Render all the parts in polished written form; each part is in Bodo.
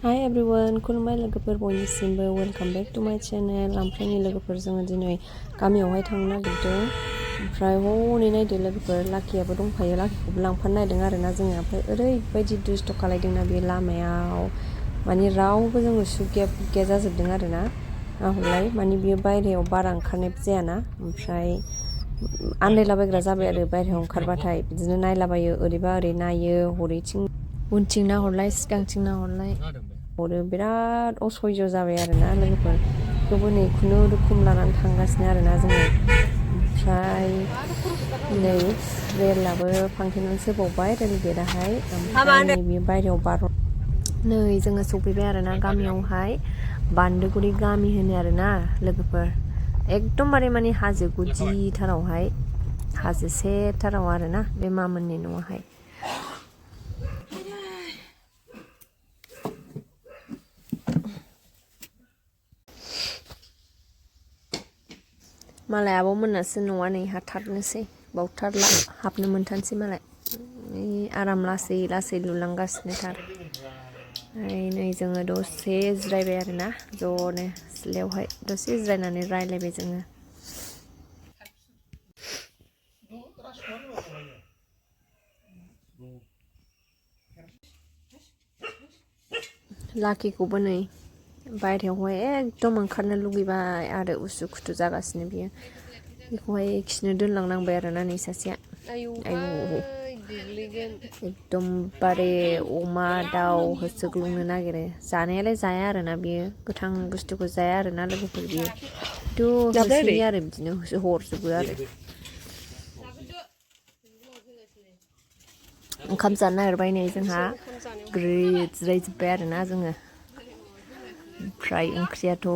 Hi everyone, खुलुमबाय लोगोफोर बयनिसिमबो वेलकाम बैक टू माय चैनल। ओमफ्राय नै लोगोफोर जोङो दिनै गामियावहाय थांनो नागिरदों। ओमफ्राय हनै नायदो लोगोफोर लाकियाबो दंफायो, लाकिखौबो लांफानो नागिरदों आरोना जोङो। ओमफ्राय ओरैबायदि दुस्थ' खालायदोंना बे लामायाव, माने रावबो जोङो सुगिया बुगिया जाजोबदों आरोना। हरलाय माने बियो बायहेरायाव बारा ओंखारनाय जायाना, ओमफ्राय आन्दायलाबायग्रा जाबाय आरो बायहेरायाव ओंखारबाथाय बिदिनो नायलाबायो, ओरैबा ओरै नायो, हरैथिं उनथिं नाहरलाय सिगांथिं नाहरलाय हरो। बिराद असह्य जाबाय आरोना लोगोफोर। थेवबो नै खुनुरुखुम लानानै थांगासिनो आरोना जोङो। ओमफ्राय नै रेलाबो फांथेनानैसो होबावबाय, रेल गेटआहाय। ओमफ्राय नै बियो बायहेरायाव नै जोङो सफैबाय आरोना गामियावहाय। बान्दोगुरि गामि होनो आरोना लोगोफोर। एकदमबारे माने हाजो गुदिथारावहाय, हाजो सेथाराव आरोना बे मामोननि न'आहाय। मालाय आब'मोननासो न'आ नै हाथारनोसै, बावथारला, हाबनो मोनथारनोसै मालाय। आराम लासै लासै लुलांगासिनोथार। ओमफ्राय नै जोङो दसे जिरायबाय आरोना ज'नो सिथ्लायावहाय, दसे जिरायनानै रायलायबाय जोङो। लाकिखौबो नै बायहेरायावहाय एकदम ओंखारनो लुगैबाय आरो उसु खुथु जागासिनो बियो। बेखौहाय खिनो दोनलांनांबाय आरोना नै सासेया। आयौ एकदमबारे अमा दाउ होसोग्लुंनो नागिरो। जानायालाय जाया आरोना बियो, गोथां बुस्थुखौ जाया आरोना लोगोफोर बियो। खिन्थु होसोयो आरो बिदिनो हरजोबो आरो। ओंखाम जानो नागिरबाय नै जोंहा, ग्रोब जिरायजोब्बाय आरोना जोङो। ओमफ्राय ओंख्रियाथ'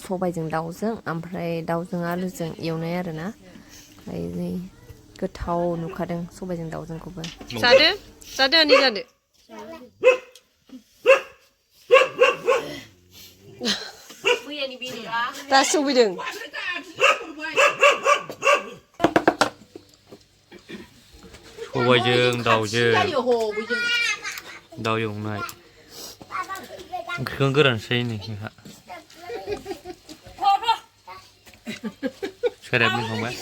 सबायजों दाउजों, ओमफ्राय दाउजों आलुजों एवनाय आरोना। ओमफ्राय नै गोथाव नुखादों सबायजों दाउजोंखौबो। जादो जादो आनै जादो। दासो सफैदों। सबायजों दाउजों, दाउ एवनाय। ओंख्रिखौनो गोरानसै नै जोंहा। सेरेब लोंखांबाय।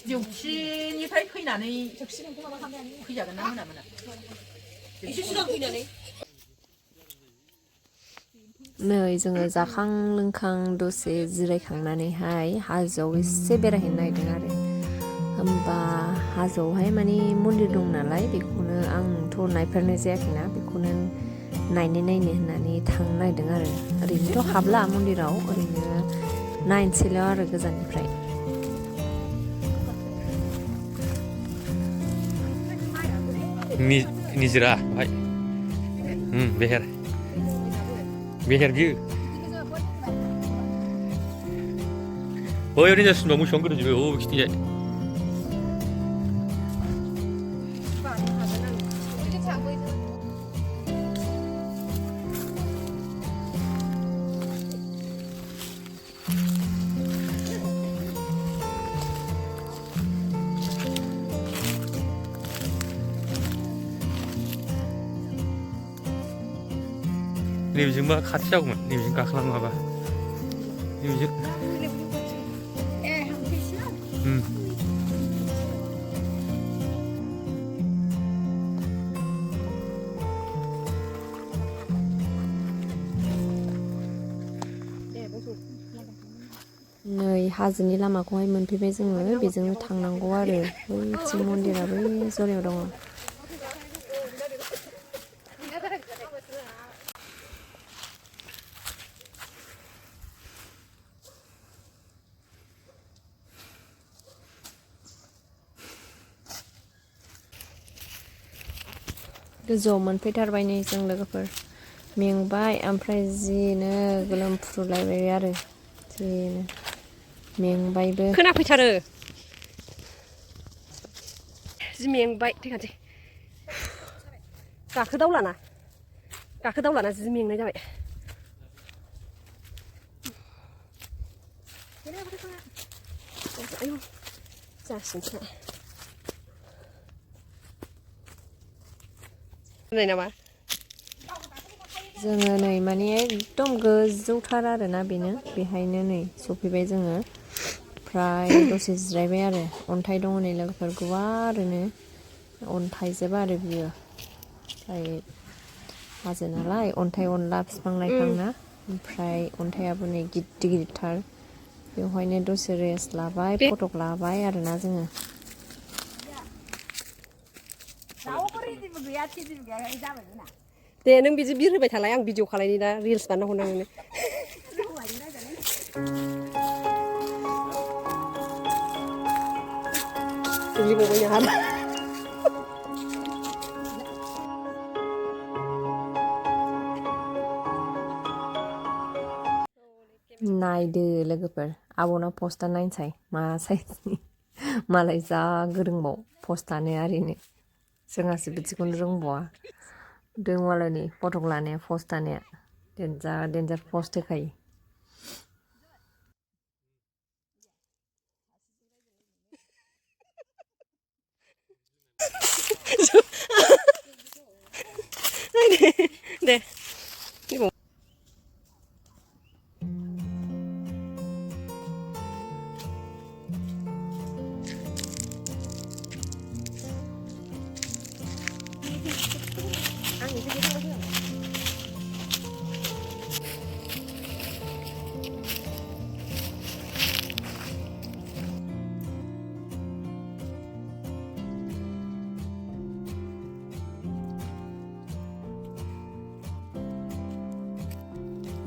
दिउथिनिफ्राय फैनानै फैजागोन ना मोना मोना? एसे सिगां फैनानै। नै जोङो जाखां लोंखां दसे जिरायखांनानैहाय हाजोआव एसे बेरायहैनो नागिरदों आरो। होमबा हाजोआवहाय माने मन्दिर दं नालाय, बेखौनो आंथ' नायफेरनाय जायाखैना, बेखौनो नायनो होननानै थांनो नागिरदों आरो। ओरैनोथ' हाबला मन्दिराव, ओरैनो नायनोसैल' आरो गोजाननिफ्राय। निजिरा भाई, बेहेर बियो। बैयाव जासिनबा मोसौआनो गोदोजोबो, खिथिजाय। नैबेजोंबा खाथि जागौमोन, नैबेजों गाखोलांनो हाबा। नैबेजों नै हाजोनि लामाखौहाय मोनफैबाय जोङो, बेजोंनो थांनांगौ आरो। बैथिं मन्दिरा बै जरायाव दङ। गोजौआव मोनफैथारबाय नै जों लोगोफोर। मेंबाय, ओमफ्राय जिनो गोलोमफ्रुलायबाय आरो जिनो मेंबायबो। खोनाफैथारो जि मेंबाय, थैखानोसै। गाखोदावलाना जि मेंनाय जाबाय। आयौ जासिनसै नामा जोङो नै माने एकदम गोजौथार आरोना बेनो बेहायनो नै सफैबाय जोङो ओमफ्राय दसे जिरायबाय आरो अन्थाइ दङ नै लोगोफोर गुवारनो अन्थाइजोब आरो बियो ओमफ्राय हाजो नालाय अन्थाइ अनला बिफां लाइफांना ओमफ्राय अन्थाइआबो नै गिदिर गिदिरथार बेवहायनो दसे रेस्ट लाबाय फटक लाबाय आरोना जोङो दे नों बिदि बिर होबाय थालाय आं भिडिअ खालायनि दा रिल्स बानायना हरनां नोंनो दुब्लिबावबाय नोंहा नायदो लोगोफोर आब'ना पस्टआ नायनोसै मा साइजनि मालाय जा गोरोंबाव पस्ट लानो आरिनो जोंहासो बिदिखौनो रोंबावा दों मालायनि फटक लानाया पस्ट लानाया देन्जार पस्ट होखायो दे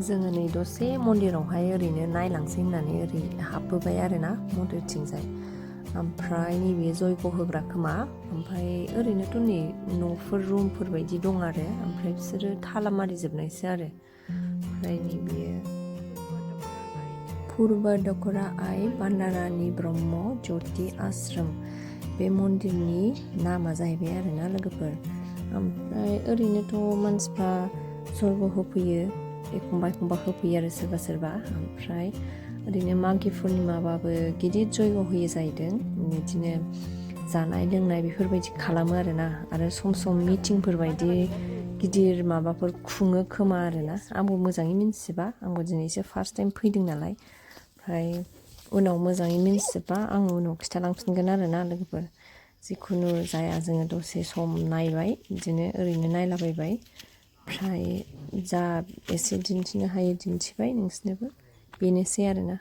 जोङो नै दसे मन्दिरावहाय ओरैनो नायलांसै होननानै ओरै हाबबोबाय आरोना मन्दिरथिंजाय ओमफ्राय नैबे जयग' होग्रा खोमा ओमफ्राय ओरैनोथ' नै न'फोर रुमफोर बायदि दं आरो ओमफ्राय बिसोरो थाला मारिजोबनायसो आरो ओमफ्राय नैबे पुर्ब दखरा आइ बान्दारानि ब्रह्म ज्योति आश्रम बे मन्दिरनि नामा जाहैबाय आरोना लोगोफोर ओमफ्राय ओरैनोथ' मानसिफ्रा जयग' होफैयो एखमबा एखमबा होफैयो आरो सोरबा सोरबा ओमफ्राय ओरैनो मागि पुर्निमाबाबो गिदिर जयग' होयो जाहैदों बिदिनो जानाय लोंनाय बेफोरबायदि खालामो आरोना आरो सम सम मिटिंफोर बायदि गिदिर माबाफोर खुङो खोमा आरोना आंबो मोजाङै मिन्थिजोबा आंबो दिनैसो फार्स्ट टाइम फैदों नालाय ओमफ्राय उनाव मोजाङै मिन्थिजोबबा आङो उनाव खिन्थालांफिनगोन आरोना लोगोफोर जिखुनु जाया जोङो दसे सम नायबाय बिदिनो ओरैनो नायलाबायबाय ओमफ्राय जा एसे दिन्थिनो हायो दिन्थिबाय नोंसोरनोबो बेनोसै आरोना